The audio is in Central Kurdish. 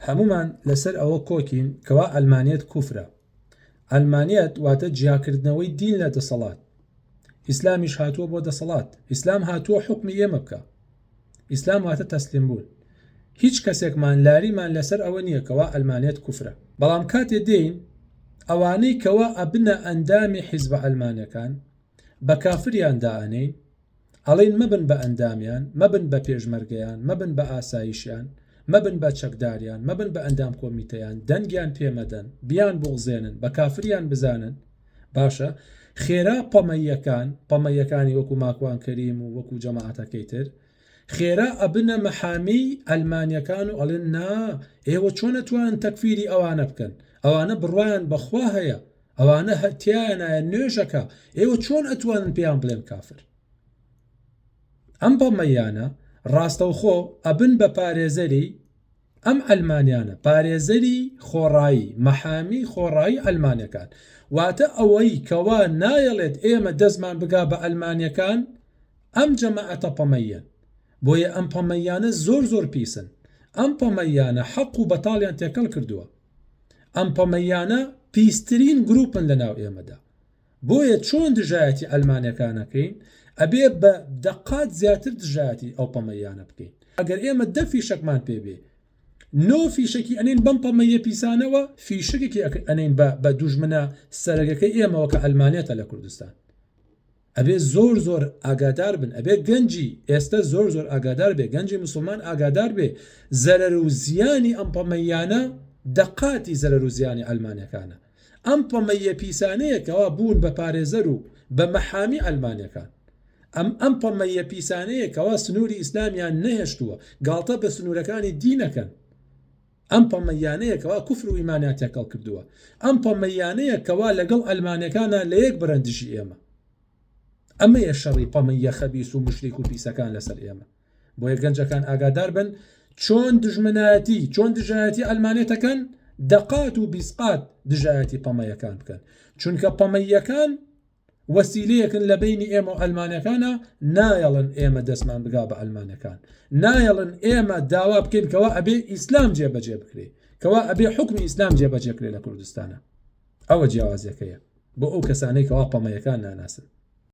هەموومان لەسەر ئەوە کۆکین کەوا عەلمانیەت کوفرە. عەلمانیەت واتە جیاکردنەوەی دین لە دەسەڵات. ئیسلامیش هاتووە بۆ دەسەڵات. ئیسلام هاتووە حوکمی ئێمە بکا. ئیسلام واتە تەسلیم بوون. هیچ کەسێکمان لاریمان لەسەر ئەوە نییە کەوا عەلمانیەت کوفرە. بەڵام کاتێ دێین ئەوانەی کەوا ئەبنە ئەندامی حیزبە عەلمانیەکان بە کافریان دائەنێین، ئەڵێین مەبن بە ئەندامیان، مەبن بە پێشمەرگەیان، مەبن بە ئاسایشیان، مەبن بە چەکداریان، مەبن بە ئەندام کۆمیتەیان، دەنگیان پێ مەدەن، بیان بوغزێنن، بە کافریان بزانن. باشە خێرا پەمەییەکان، پەمەییەکانی وەکو ماکوان کەریم و وەکو جەماعەتەکەی تر، خێرا ئەبنە مەحامیی عەلمانیەکان و ئەڵێن نا ئێوە چۆن ئەتوانن تەکفیری ئەوانە بکەن، ئەوانە بڕوایان بە خوا هەیە، ئەوانە هەر تیایانایە نوێژەکە ئێوە چۆن ئەتوانن پێیان بڵێن کافر؟ ئەم پەمەییانە ڕاستەوخۆ ئەبن بە پارێزەری ئەم عەلمانیانە، پارێزەری خۆڕایی، مەحامی خۆڕایی عەلمانەکان، واتە ئەوەی کەوا نایەڵێت ئێمە دەستمان بگا بە عەلمانیەکان ئەم جەماعەتە پەمەییەن. بۆیە ئەم پەمەییانە زۆر زۆر پیسن. ئەم پەمەییانە حەق و بەتاڵیان تێکەڵ کردووە. ئەم پەمەییانە پیسترین گروپن لەناو ئێمەدا. بۆیە چۆن دژایەتی عەلمانیەکان ئەکەین ئەبێ بە دەقات زیاتر دژایەتی ئەو پەمەییانە بکەین. ئەگەر ئێمە دە فیشەکمان پێ بێ نۆ فیشەکی ئەنێین بەم پەمەییە پیسانەوە، فیشەکێکی ئەنێین بە دوژمنە سەرەکەکەی ئێمەوە کە عەلمانیەتە لە کوردستان. ئەبێ زۆر زۆر ئاگادار بن ئەبێ گەنجی ئێستە زۆر زۆر ئاگادار بێ گەنجی موسڵمان ئاگادار بێ زەرەر و زیانی ئەم پەمەییانە دەقاتی زەرەر و زیانی عەلمانیەکانە ئەم پەمەییە پیسانەیە کەوا بوون بە پارێزەر و بە مەحامی عەلمانیەکان ئەم ئەم پەمەییە پیسانەیە کەوا سنووری ئیسلامیان نەهێشتووە گاڵتە بە سنوورەکانی دینەکەن ئەم پەمەییانەیە کەوا کوفر و ئیمانیان تێکەڵ کردووە. ئەم پەمەییانەیە کەوا لەگەڵ عەلمانیەکانا لەیەک برەن دژی ئێمە. ئەمەیە شەڕی پەمەییە خەبیس و موشریک و پیسەکان لەسەر ئێمە. بۆیە گەنجەکان ئاگادار بن چۆن دوژمنایەتی، چۆن دژایەتی عەلمانێتەکەن، دەقات و بیسقات دژایەتی پەمەیەکان بکەن. چونکە پەمەییەکان وەسیلەیەکن لە بەینی ئێمە و عەلمانەکانا، نایەڵن ئێمە دەستمان بگا بە عەلمانەکان، نایەڵن ئێمە داوا بکەین کەوا ئەبێ ئیسلام جێبەجێ بکرێ، کەوا ئەبێ حوکمی ئیسلام جێبەجێ کرێ لە کوردستانا. ئەوە جیاوازیەکەیە بۆ ئەو کەسانەی کەوا پەمەیەکان ناناسن.